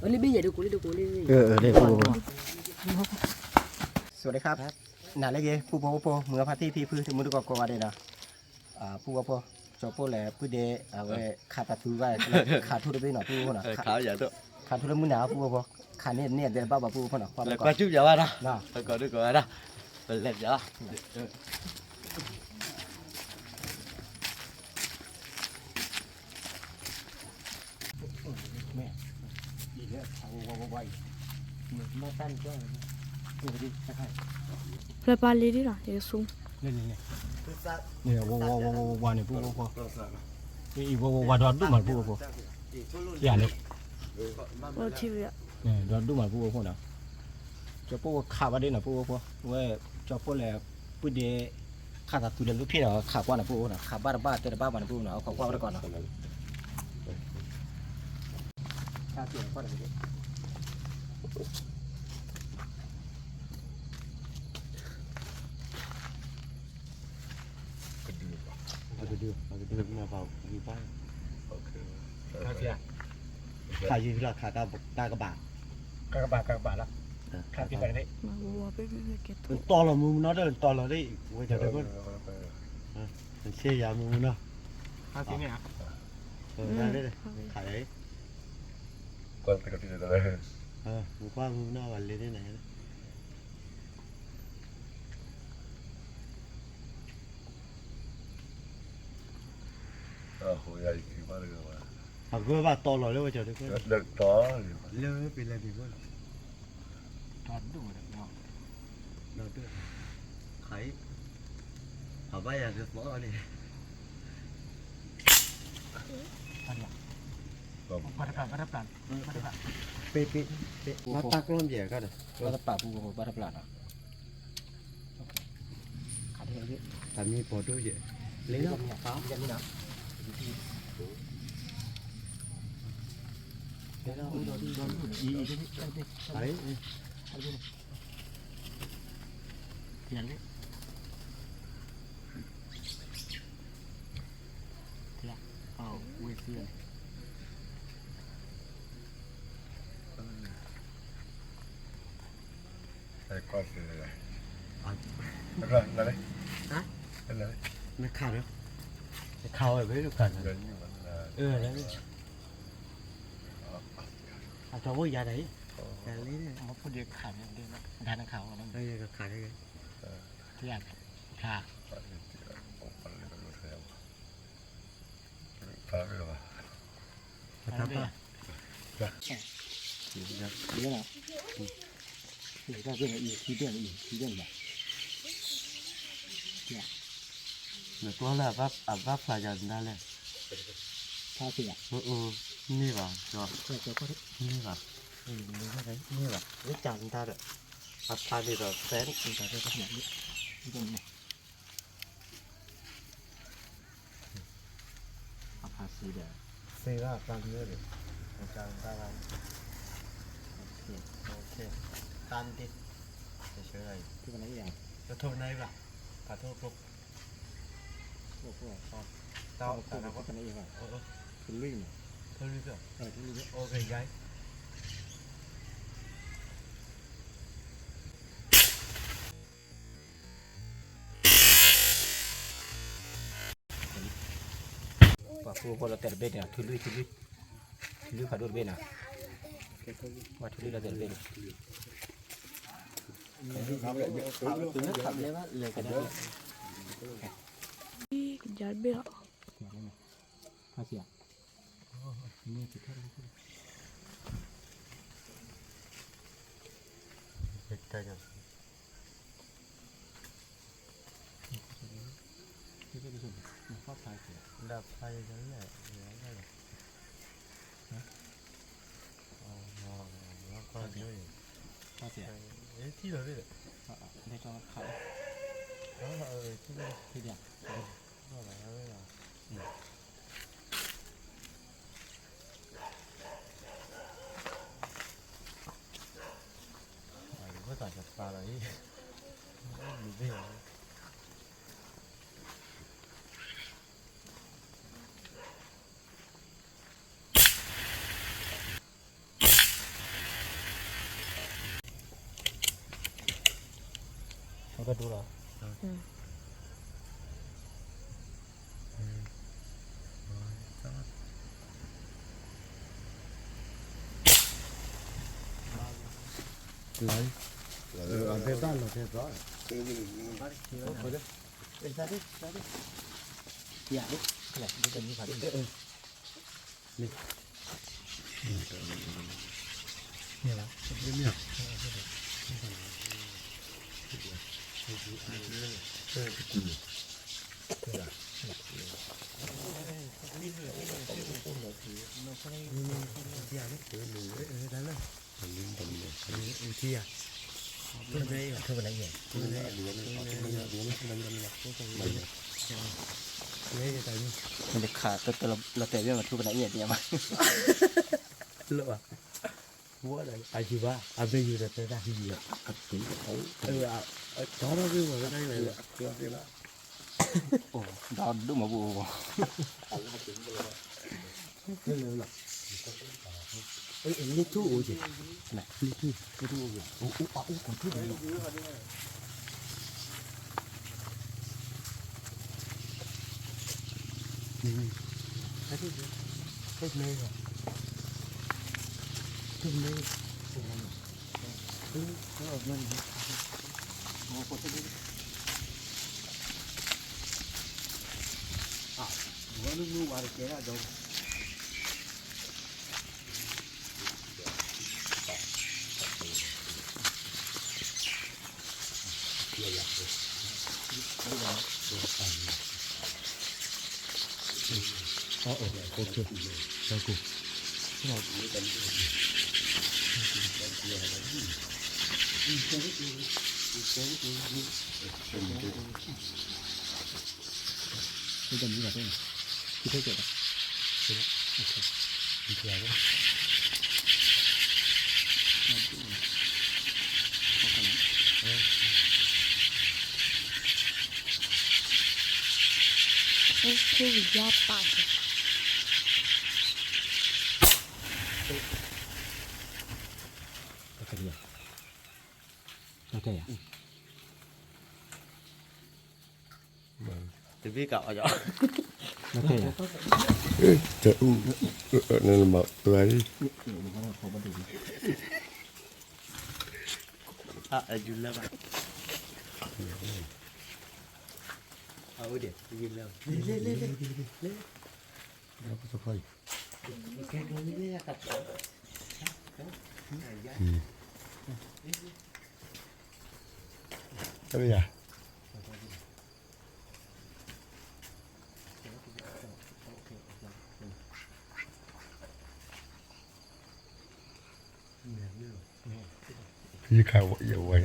လၢဘ့ၣ်ယဲၢ်ဒိကိးလၢဒိကိးလၢ เออ เออ เลย พูด พูด พูด สวัสดีครับ နာ်လၢက့ၤ ပုၢ်ဖိဝဲၢ်ဖိ မုၢ်အဖါတံၢ်ဖံဖု တမုၢ်တကိးကိးဂၤဒဲးနီၤ ပုၢ်ဝဲၢ်ဖိ ကၠီပိၢ်လဲၣ် ပုၢ်ဒ့ အဝဲ ခးတၢ်သူဘၣ် ခးထူတဘ့ၣ်နီၤ ပုၢ်ဝဲၢ်ဖိနီၤ ခးထူတမုၢ်နၤ ပုၢ်ဝဲၢ်ဖိ ခးန့ၢ်န့ၢ်အဒဲးဘၣ်ဘၣ် ပုၢ်ဝဲၢ်ဖိနီၤ ကွၢ်ဘၣ်ကွၢ် ကွၢ်ကၠူၣ်ပၠးဝဲဒၣ် ကိးဒုကိးဝဲဒၣ် ပလဲၤပၠး ဖျၢၣ်ပၢ်လံဒ်လီၤ ယကဆူ ဝဲဝဲဝဲဝဲဝဲန့ၣ် ပုၢ်ဝဲၢ်ဖိ အံၤ ဝဲဝဲဝဲဝဲန့ၣ် ပုၢ်ဝဲၢ်ဖိ ယၤန့ၣ် အိၣ်ထံၣ်ဝဲ ဒီးဒိၣ်မး ပုၢ်ဝဲၢ်ဖိနီၤ ကၠီပိၢ်ဝဲခးဘၣ်ဒ်နီၤ ပုၢ်ဝဲၢ်ဖိ ဝဲ ကၠီပိၢ်လဲၣ် ပုၢ်ဒ့ ခးသးသူလၢလူဖံၣ်နီၤ ခးကွၢ်နီၤ ပုၢ်ဝဲၢ်နီၤ ခးဘၣ်တဘၣ်တဲတဘၣ်ဘၣ်နီၤ ပုၢ်ဝဲၢ်နီၤ အခီကွၢ်ဝဲတကီးနီၤ ကဒု အကဒု အကဒု မ့ၢ်ပှၤဂံၢ်ဘါ ခးယံၤလီၤ ခးတၢ်ကဘၣ် ကဘၣ် ကဘၣ်လီၤ ခးသံဘၣ်န့ၣ် တီၢ်လီၤမုၢ်မုၢ်နီၤ တီၢ်လီၤလံ ဝဲကၠီတခိၣ် ဆ့ယၤမုၢ်မုၢ်နီၤ ခးသံန့ၣ် ခးယၤ ကွၢ်တကတံၢ်လၢ မုၢ်ကွၢ်မုၢ်နီၤ ဝဲလဲၤန့ၣ် အဂ့ၢ်ဘၣ်တီၢ်လီၤလၢဝဲကၠီတခိၣ် လၢပလဲၤဒံးဘၣ်လီၤ ဒီးဒိၣ်မး ခးအံၤ အဘၣ်ယၤလၢသီအီၤန့ၣ် ဘၣ်တပျၢ် ဘၣ်တပျၢ် ဘၣ်တပျၢ် ပ့ပ့ ပ့ ဘၣ်တပျၢ် ဘၣ်တပျၢ်ပူၤ ဘၣ်တပျၢ်နီၤ တၢ်မံပီၤဒိၣ်ယဲၢ် လ့လီၤ လ့လီၤ အံၤ နခးဒီး နခးဝဲဘၣ် နခးဒီး အကၠီဖိယၤတၢ်အံၤ ယၤလံန့ၣ် မ့ၢ်ဖိဒံခးန့ၣ် ဒါနခးဝဲ ခးန့ၣ် ဖျါ ဖျါ ဖျါ ဖျါ နကွၢ်လၢ အဘၣ်ဖျါယၤနဒါလဲၣ်, ဖျါသ့ဧါ, မ့ၢ်ဘၣ်, မ့ၢ်ဘၣ်, မ့ၢ်ဘၣ်, လၢကၢ်နဒါဒီး အဖျါန့ၣ်ဒီး သဲ အဖျါစံဒီး စံဘၣ်ဖျါန့ၣ်ဒီး ကၢ်နဒါဘၣ်, တၢ်နဒ့, တၢ်နဒ့, တထိၣ်နအံၤဘၣ်, တထိၣ်ကျိ တၢ်အိၣ်ဖှိၣ်အီၤ, တၢ်အိၣ်ဖှိၣ်အီၤ, ထိၣ်လွံၢ်န့ၣ်, ထိၣ်လွံၢ်ဖျၢၣ်, ထိၣ်လွံၢ်ဖျၢၣ်, အိၣ်ကယါအံၤ, ပှၤဖိဖိလီၤတဲာ်တဘ့ၣ်န့ၣ်, ထူလွံၢ်, ထူလွံၢ်, ထူလွံၢ်ဖးဒိၣ်တဘ့ၣ်န့ၣ်, ပှၤထူလွံၢ်လီၤတဲာ်တဘ့ၣ်န့ၣ်, ကယၤတဘ့ၣ်လီၤ, ဖးစံဧါ. ဒိလီၤ. လီၤ, အဘဲဘၣ်လီၤတဲသီ, တၢ်တၢ်တၢ်, ယၤဒ်, လီၤ, ဒ်တမံၤဖးဒ်, မ့ၢ်, မ့ၢ်, နခးတၢ်တၢ်လီၤတဲာ်မ့ၢ်မၤထူပနၤအံၤဒ်မး, လၢ, ဝဲဒၣ်အယူၤဘၣ် အဘဲယူၤဒီးတဲတၢ်ဟံးလီၤ, တီထီၣ်က့ၤဝဲတၢ်လီၤ, ဒီးဒိၣ်မးပူၤ, လ့ထူၣ်အိၣ်က့ၤ, လ့ထူၣ်, လ့ထူၣ်အိၣ်က့ၤ, အိၣ်အိၣ်အိၣ်ကီၢ်ထူၣ်ဒီးလီၤ. တဘ့ၣ်ကးအီၤ, တအူ, နမၤပှၤလံ, အယူၤလၢဘၣ်, အအိၣ်ဒံး, လဲၤလဲၤလဲၤလဲၤ, တၢ်, ယခါဝဲယဝဲ, ဘ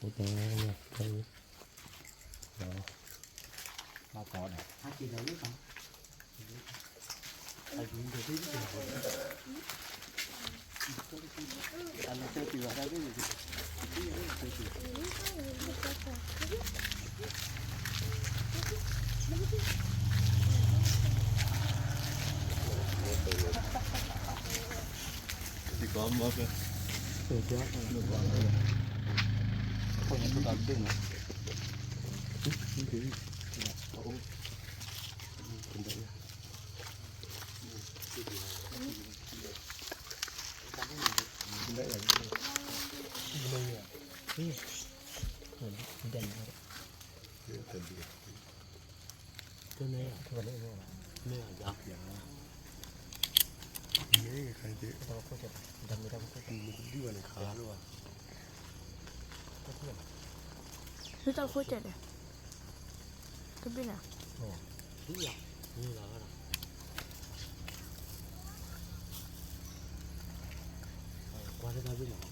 ၣ်တၢ်လၢန့ၣ်, ဘၣ်အိၣ်တီၢ်က့ၤက့ၤ, အိၣ်တီၢ်, ဘၣ်တီၢ်ဒီး, မ့ၢ်တၢ်ခိၣ်ကဲးဒဲး, တဘ့ၣ်န့ၣ်, ကွၢ်တၢ်ဘ့ၣ်န့ၣ်,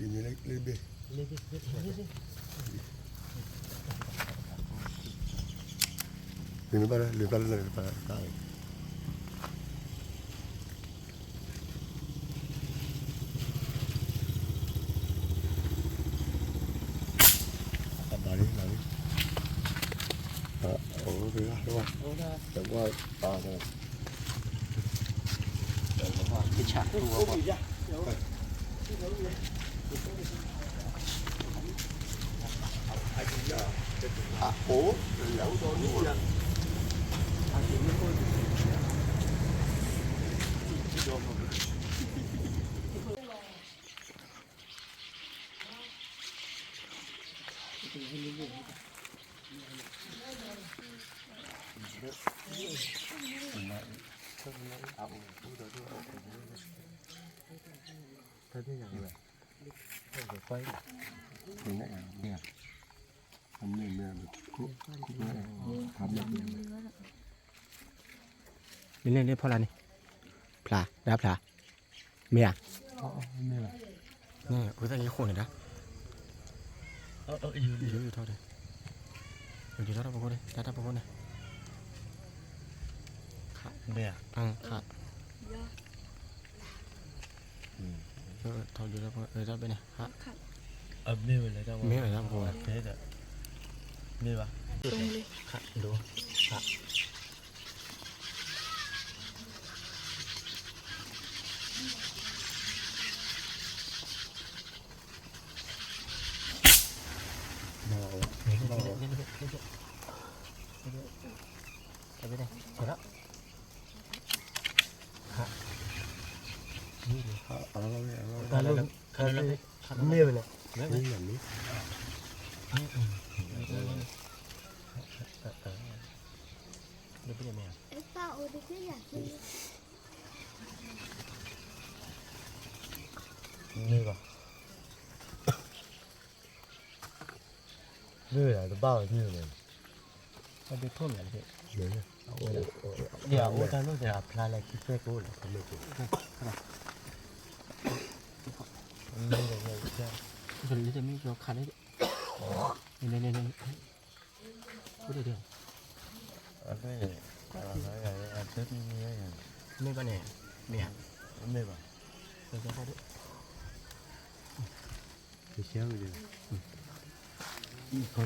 လ့ဘ့ၣ်, လ့ဘ့ၣ်, လ့ဘ့ၣ်, လ့ဘ့ၣ်, မ့ၢ်န့ၣ်ဖီလာ်န့ၣ်, ဖျါ, ဒါဖျါ, မ့ၢ်ဧါ, န့ၣ် အဝဲသ့ၣ်ကဃိန့ၣ်ဒါ, ယထီၣ်ဒံး, ယထီၣ်တၢ်ပခိၣ်န့ၣ်, တၢ်တၢ်ပခိၣ်န့ၣ်, ခါ, ခါ, ထီၣ်ယထီၣ်ပခိၣ်, တၢ်ဘ့ၣ်န့ၣ်, မ့ၢ်ဝဲလၢတၢ်ပခိၣ်, မ့ၢ်ဘၣ်, ခါ, ဒိ, ခါ မ့ၢ်ဝဲလဲၣ်, မ့ၢ်ဘၣ်, မ့ၢ်ဝဲဒၣ်တဘၣ်ဝဲမ့ၢ်ဝဲလဲၣ်, အဒိၣ်ထီၣ်မ့ၢ်, အိၣ်တၢ်လိၣ်တၢ်ဖျါလၢခံဖဲကိးလီၤ, မ့ၢ်ဝဲလဲၣ်, မ့ၢ်ဝဲလဲၣ်, မ့ၢ်ဘၣ်န့ၣ်, မ့ၢ်ဧါ, မ့ၢ်ဘၣ်, ကဲ, ကဲ, ဒိၣ်ဒီး, မ့ၢ်ဧါ, တမ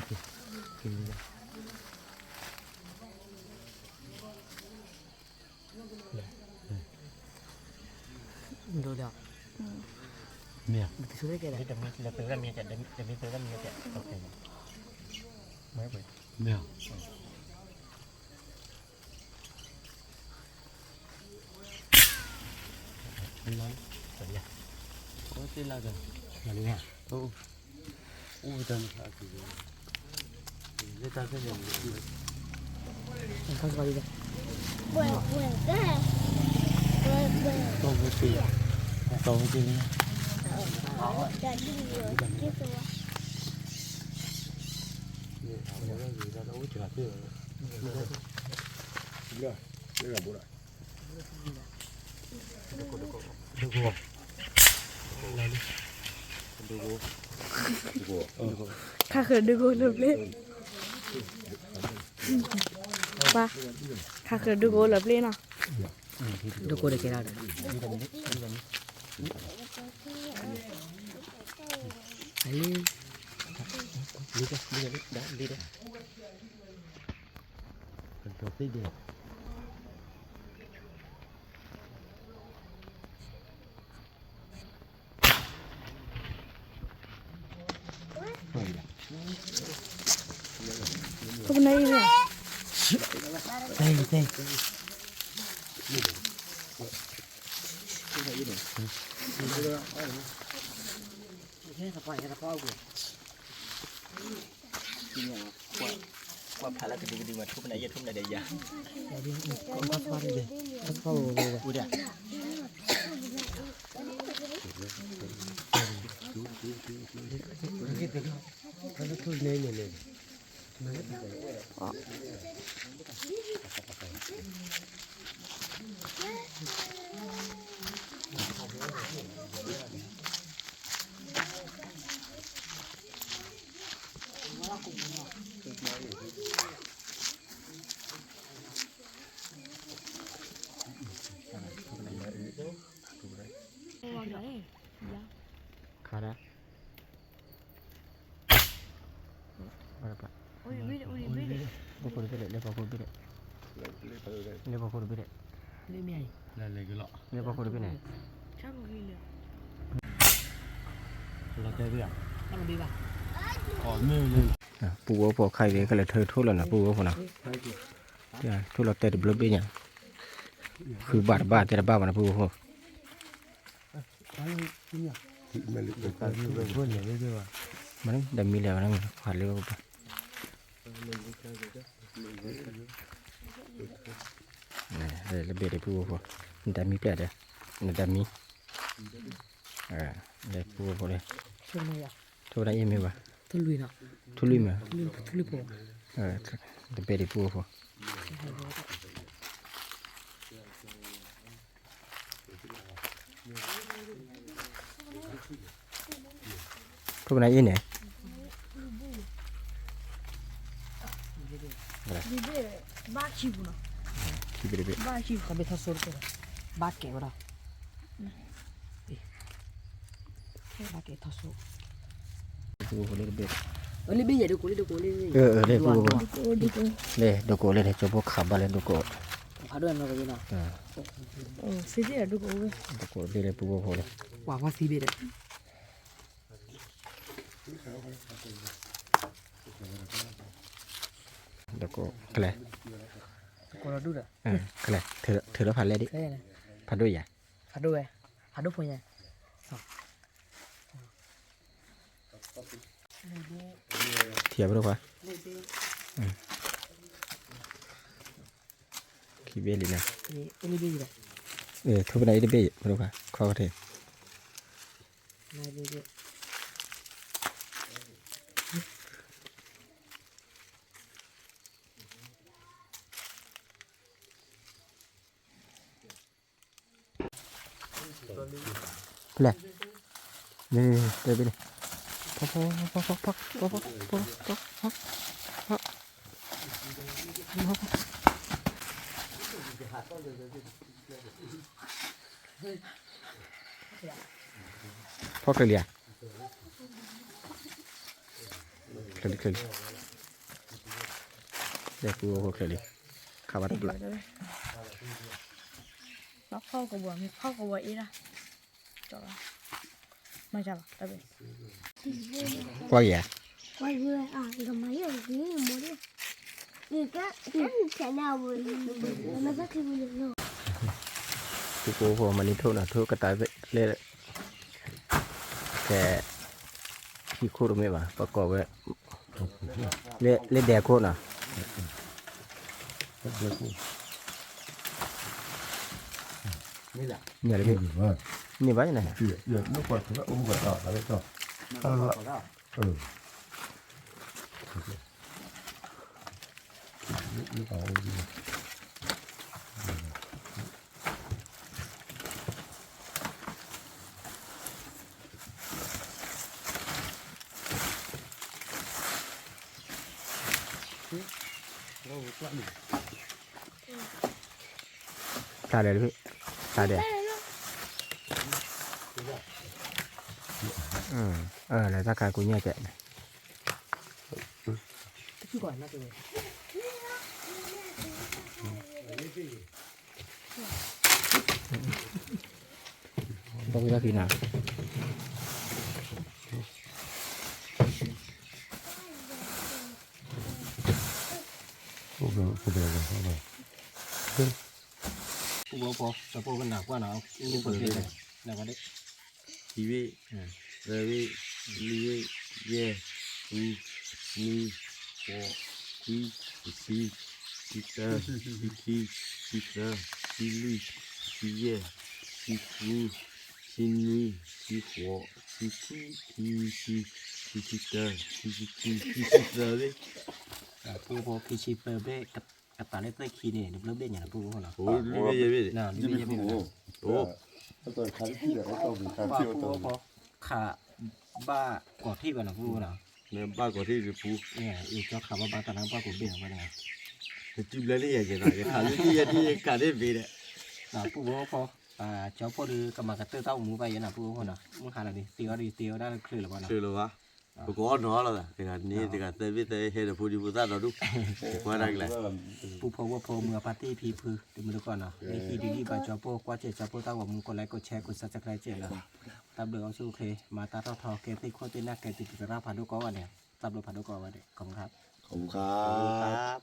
့ၢ်တမ့ၢ်တမ့ၢ်တမ့ၢ်, မ့ၢ်ဧါ. ခးဃုာ်ဒုးကိၢ်လၢပျ့, ပှၤ, ခးဃုာ်ဒုးကိၢ်လၢပျ့နီၤ, ဒုးကိၢ်တကဲလီၤဒီး, လံ, လံ, လံ, လံ, လံ, ကွၢ်ဖးလၢကဒုကဒုမး ထူပနၤယဲၢ်ထူပနၤဒီးယၤ, အိၣ်ဒၣ်, အ ခါဒၣ် ပှၤခိၣ်တဘ့ၣ်လဲၣ်, လဲၤပှၤခိၣ်တဘ့ၣ်လဲၣ်, လဲၤပှၤခိၣ်တဘ့ၣ်လဲၣ်, လဲၤပှၤခိၣ်တဘ့ၣ်န့ၣ်, ပူဝဲဖိခါအံၤ ကလဲၤထၢထိၣ်လီၤနီၤ ပူဝဲဖိနီၤ, ထိၣ်လီၤတဲာ်တဘျီဘ့ၣ်ညါ, ဃုဘၣ်တဘၣ်တဲတဘၣ်ဘၣ်နီၤ ပူဝဲဖိ မ့ၢ်ဒီးမံလဲၣ်ဝဲဒၣ် ခွါလၢပှၤ လၢဘ့ၣ်ဒံးပူဖိ, နတၢ်မံပျဲၢ်ဒီး, နတၢ်မံ, လၢပူဖိလၢ, ထိၣ်ဝဲဒၣ်အံၤမ့ၢ်ဘၣ်, ထူလွံၢ်မ့ၢ်, တဘ့ၣ်ဒံးပူဖိ ထိၣ်ပနၢ်အံၤန့ၣ်, ဘၣ်ခံပူၤနီၤ, ခံဘ့ၣ်တဘ့ၣ်, ဘၣ်ခံ, ဘၣ်ကဲဝဲဒၣ်, ဘၣ်ကဲထီၣ်စိ, လၢဘ့ၣ်ယဲၢ်ဒိကိးလၢဒိကိးလၢ, လၢဒိကိးလၢဒိကိး, လၢဒိကိးလၢဒိကိး, ဖးဒိၣ်နီၤ, ဒိကိးလၢပူဖိလၢ, ပှၤဖီသံဘ့ၣ်ဒီး ဒိကိး, ကလဲၤ, ကလဲၤ, ထုးလီၤဖးလဲၣ်ဒံး, ဖးဒိၣ်ယၤ, ဖးဒိၣ်ဝဲ, ဖးဒိၣ်ဖိညါ, ထံၣ်ဘၣ်ဒိၣ်ခွါ, ခံဘ့ၣ်လံနီၤ, ထိၣ်ပနၢ်အံၤတဘ့ၣ်, ဘၣ်ဒိၣ်ခွါ ခီကထ့ၣ် လဲၣ်, လဲၣ်, လဲၣ်, ဖီၣ်ချၢလံဧါ, ချၢလံ, ချၢလံ, လဲၤပူဖိချၢလံ, ခးဘၣ်တဘျီ, ဖီၣ်ကဝီၤမ့ၢ်ဖီၣ်ကဝီၤအ့ၣ်ဒၣ်, ကွၢ်ယၤ, ပူဖိဖိမၤန့ၢ်ထိၣ်နီၤ ထိၣ်ကတၢၢ်လၢ ကဲ, ဟံၣ်ခိၣ်တမ့ၢ်ဘၣ် ပကိးဝဲ, လၢဒဲခိၣ်နီၤ, န့ၣ်ဘၣ်, ဖျါဒဲး, ဖျါဒဲး, လဲၤတၢ်ခါကူညါကဲး, ဘၣ်ဝံၤဘၣ်ဖံးနၤ, ပူဖိဖိ တၢ်ဖိကနၢ်ကွၢ်နီၤ, နကဒၣ်, ခံဘ့ၣ်, သၢဘ့ၣ်, လွံၢ်ဘ့ၣ်, ယဲၢ်, နွံ, ဃိး, ခွံ, တဆံ, တဆံတၢ, တဆံခံ, တဆံသၢ, တဆံလွံၢ်, တဆံယဲၢ်, တဆံဃု, တဆံနွံ, တဆံဃိး, တဆံခွံ, ခံဆံ, ခံဆံတၢ, ခံဆံခံ, ခံဆံသၢဘ့ၣ်, ပူဖိ ခံဆံသၢဘ့ၣ်, ကတၢၢ်လၢသၢခံန့ၣ် တဘျီဘ့ၣ်ညါနီၤ ပူဖိနီၤ, လွံၢ်ဘ့ၣ်ယဲၢ်ဘ့ၣ်, လွံၢ်ဘ့ၣ်ယဲၢ်ဘ့ၣ်နီၤ, ပူဖိ ခးဘၣ်ကိးထံၣ်ဘၣ်နီၤ ပူဖိနီၤ, နဘၣ်ကီးထံၣ်တပူ, အံၤကၠီခးဘၣ်ဘၣ်တၢ်နဘၣ်ကီးဘ့ၣ်နီၤဘၣ်န့ၣ်, တစုဘျဲၣ်န့ၣ်ယဲယဲနီၤ ယခးလၢထံၣ်ယဲထံၣ်ယခးန့ၣ်ဘ့ၣ်ဒီး, ပူဖိဝဲၢ်ဖိ, ကၠီဖိဒီးကမၤကတၢၢ်တၢ်အိၣ်မူဘၣ်ယဲနီၤ ပူဖိနီၤ မုၢ်ဟါလီၤဒီး သ့အီၤဒီးသ့အီၤဒၣ်လၢချုးလၢၤဘၣ်နီၤ, ပကအီၣ်နီၤလီၤသး, တဂၤန့ၣ်တဂၤသၢဘ့ၣ်သၢဟဲဒီးဖိဒံဖိသၣ်ဒီဒူၣ်, ကွၢ်တၢ်ကလဲာ်, ပူဖိဝဲၢ်ဖိမုၢ်အပၢ်သ့ၣ်ဖံဖု တမုၢ်တကိးနီၤ မ့ၢ်ဟံးဒုးဒံးဘၣ်ကၠီဖိ ကွၢ်စဲးကၠီဖိတၢ်ဂီၤမူ ကိး like ကိး share ကိး subscribe စဲးလီၤ, တၢ်ဘျုးအိၣ်ဆူၣ်အိၣ်ချ့ မၤတၢ်ထီၣ်ထီ ကဲသ့ၣ်ခိၣ်သ့ၣ်နၢ်ကဲသုးကရၢ်ဖးဒိၣ်ကိးဂၤဒဲး, တၢ်ဘျုးဖးဒိၣ်ကိးဂၤဒဲး ขอบคุณครับ ขอบคุณครับ